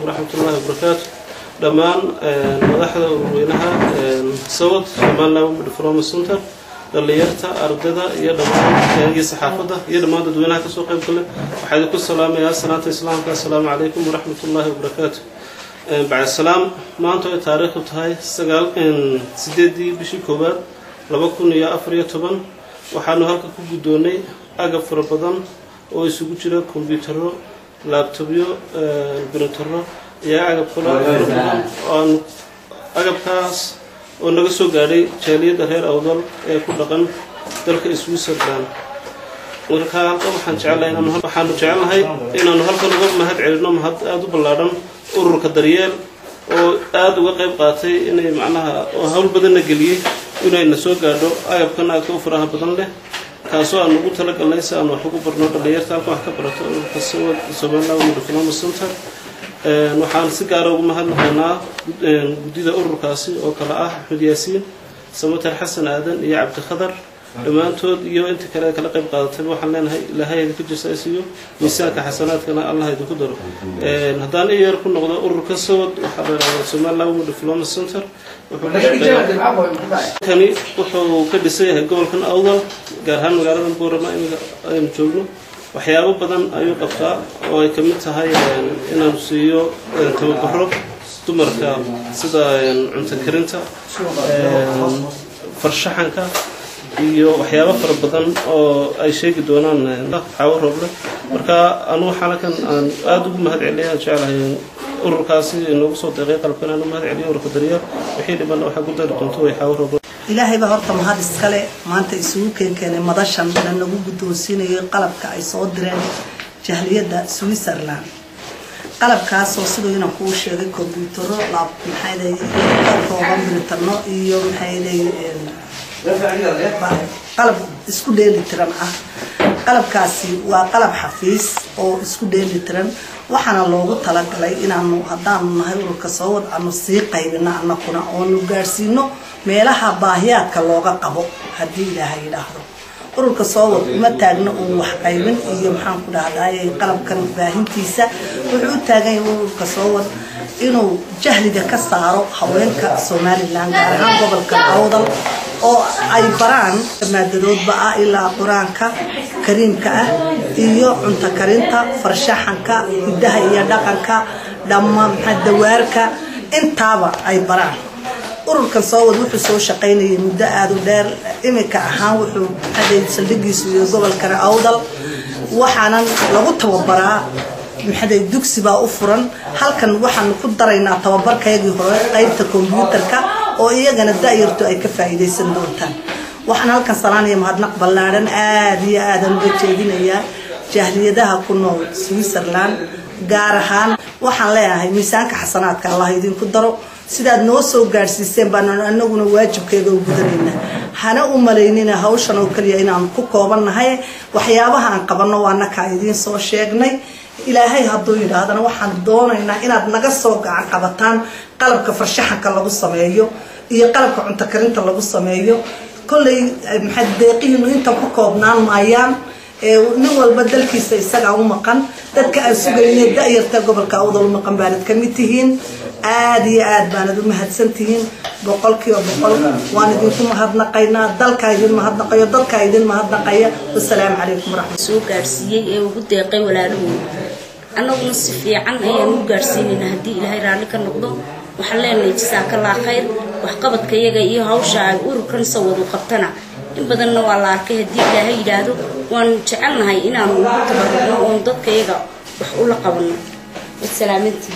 Waraxmatullaahi wabarakaatu. Dhammaan madaxda ururweynaha SOWAD, Somaliland Women Development Center, dhallinyarta, ardayda iyo dhammaan iyo saxaafadda iyo dhammaan dadweynaha kasoo qayb gale, waxaa idinku salaamayaa salaanta Islaamka: assalaamu calaykum waraxmatullaahi wabarakaatu. Bacd salaam, maanta ay taariikhdu tahay 9 8-dii bishii koowaad 2014, waxaanu halka ku guddoonnay agab fara badan oo isugu jira kombyutaro, laptopyo, printero iyo agab kale fara badan oo aanu agabkaas oo naga soo gaadhay jaaliyadda reer Awdal ee ku dhaqan dalka Switzerland. Marka halkan waxaan jecelahay inaanu waxaanu jecelnahay inaanu halkan uga mahad celino, mahad aada u ballaadhan, ururka Daryeel oo aada uga qayb qaatay inay macnaha oo hawl badanna geliyey inayna soo gaadho agabkan aadka u faraha badan leh, kaasoo aan ugu talagalnay si aan wax ugu barno dhallinyarta halkan wax ka barato ururka SOWAD, Somaliland Women Development Center. Waxaan si gaara ugu mahadnaqaynaa guddida ururkaasi oo kale ah Axmed Yaasiin Samater, Xasan Aadan iyo Cabdikhadar, dhammaantood iyo inta kale kala qayb qaadatayba. Waxaan leenahay Ilaahay idinka jasaysiiyo, miisaanka xasanaadkana Allah idinku daro. Haddaan i yar ku noqdo, ururka SOWAD waxaa la yidhahdaa Somaliland Women Development Center. Wuxuu ka shaqeeyaa kani wuxuu ka dhisan yahay gobolkan Awdal, gaar ahaan magaalada Boorama imiga aynu joogno. Waxyaabo badan ayuu qabtaa oo ay ka mid tahay inaanu siiyo tababaro dumarka sida cunto karinta, farshaxanka iyo waxyaabo fara badan oo ay sheegi doonaan Xaawo Rooble. Marka anu waxaan halkan aan aada ugu mahad celiyay, aan jeclahay ururkaasi inoogu soo deeqay qalabkan aan u mahad celiyo ururka Daryeel. Wixii dhibanna waxaa ku dari doonto way Xaawo Rooble. Ilaahay baa horta mahad iskale maanta isugu keenkeenay madashan la nagu guddoonsiinayay qalabka ay soo direen jahliyadda Switzerland. Qalabkaasoo siduu inaan kuu sheegay kombyutaro, maxay ka kooban printero iyo maxay qalab isku dheeli tiran ah. Qalabkaasi waa qalab xafiis oo isku dheeli tiran, waxaana loogu talagalay inaanu haddaanu nahay ururka SOWAD aanu sii qaybino anakuna oonu gaadhsiino meelaha baahiyaadka looga qabo haddii Ilaahay yidhaahdo. Ururka SOWAD uma taagno uun wax qaybin iyo maxaan ku dhahdaay qalabkan baahintiisa. Wuxuu u taagan yahay ururka SOWAD inuu jahliga ka saaro haweenka Somaliland, gaar ahaan gobolka Awdal, oo ay baraan maadadoodba ah ilaa Qur-aanka Kariimka ah iyo cunto karinta, farshaxanka, hidaha iyo dhaqanka, dhamma maxaa dawaarka, intaaba ay baraan. Ururkan SOWAD wuxuu soo shaqaynayay muddo aada u dheer. Iminka ahaan wuxuu saldhigiisu iyo gobolkana Awdal, waxaanan lagu tababaraa maxaday dugsi baa u furan halkan. Waxaanu ku daraynaa tababarkayagii hore qaybta kombyuutarka oo iyagana da-yartu ay ka faa'iidaysan doontaan. Waxaan halkan salaanaya mahadnaq ballaadhan aada iyo aadaan uga jeedinayaa jahliyadaha ku nool Switzerland gaar ahaan. Waxaan leeyahay miisaanka xasanaadka Allah idinku daro. Sidaad noo soo gaadhsiiseen baanu anaguna waajibkeega u gudanaynaa. Hana u malaynina hawshan oo kaliya inaanu ku koobannahay. Waxyaabaha aan qabanno waa nakaa idiin soo sheegnay. Ilaahay hadduu yidhaahdana waxaan doonaynaa inaad naga soo gacan qabataan qalabka farshaxanka lagu sameeyo iyo qalabka cunto karinta lagu sameeyo. Kolley maxaa deeqihiinu intan ku koobnaan maayaan. Nin walba dalkiisa isagaa u maqan. Dadka aan sugayne da-yarta gobolka Awdal u maqan baanad ka mid tihiin. Aada iyo aad baanad u mahadsan tihiin, 100%. Waan idinku mahadnaqaynaa, dalkaa idin mahadnaqayo, dadkaa idin mahadnaqaya. Wasalaamu calaykum waraxmat Soo gaadhsiiyey ee ugu deeqay walaalahooda, annaguna si fiican ayaan u gaadhsiinaynaa haddii Ilaahay raalli ka noqdo. Waxaan leenahay jasaakallah khayr. Waxqabadka iyaga iyo hawsha ay ururkan SOWAD u qabtana in badanna waa la arkay. Haddii Ilaahay yidhaahdo waanu jecelnahay inaanu ugu tabarucno oon dadka iyaga wax ula qabanno. Wasalaamantii.